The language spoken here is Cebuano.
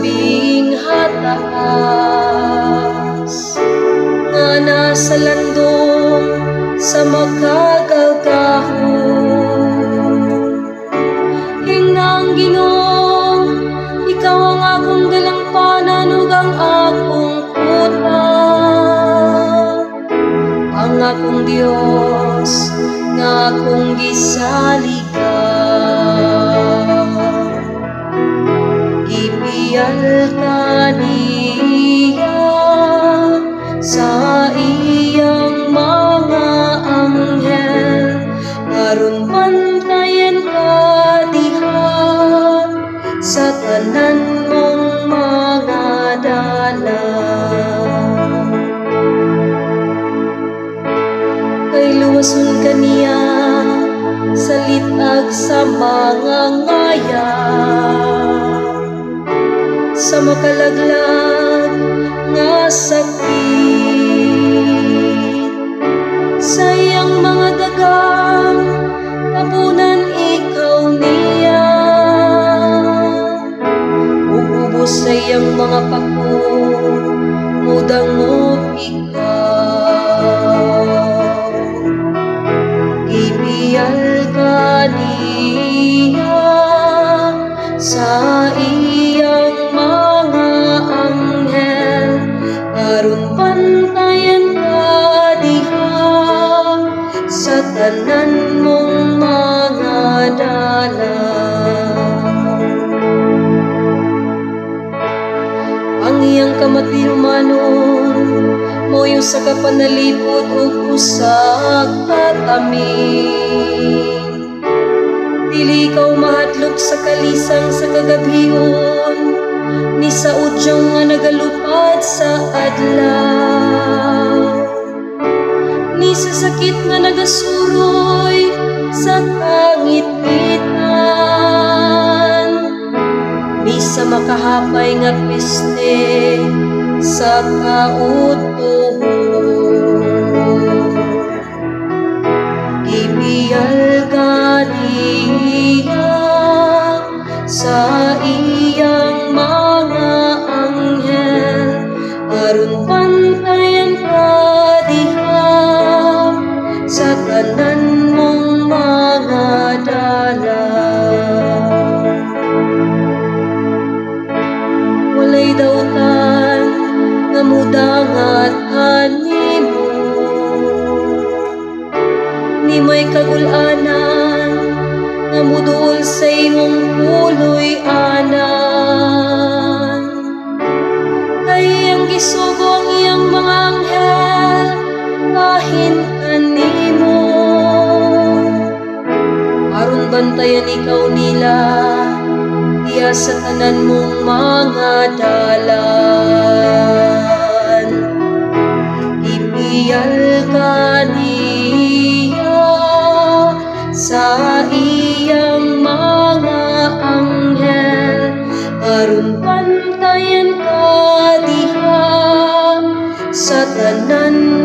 Labing Hataas nga nasa landong sa Makagagahom. Hingnang Ginoo, ikaw ang akong dalangpanan ug ang akong kuta, ang akong Dios nga akong gisaligan. Ipiyal ka niya sa iyang mga anghel aron bantayan ka diha sa tanan mong mga dalan. Kay luwason ka niya sa lit-ag sa mga ngayab, sa makalaglag nga sakit. Sa iyang mga dagang tabunan ikaw niya, ug ubos sa iyang mga pako mudangop ikaw. Ipiyal ka niya sa iyang mga anghel aron bantayan ka diha sa tanan mong mga dalan. Ang iyang kamot tinumanon mo'y usa ka panalipod ug usa ka taming. Dili ikaw mahadlok sa kalisang sa kagabhion, ni sa udyong nga nagalupad sa adlaw, ni sa sakit nga nagasuroy sa kangitngitan, ni sa makahapay nga peste sa kautohon. Ipiyal ka niya sa iyang mga anghel aron bantayan ka diha sa tanan mong mga dalan. Walay dautan nga mudangat kanimo, ni may kagul-anan nga muduol sa imong puloy-anan. Kay iyang gisugo ang iyang mga anghel bahin kanimo, aron bantayan ikaw nila diha sa tanan mong mga dalan. Ipiyal ka niya sa iyang mga anghel aron bantayan ka diha sa tanan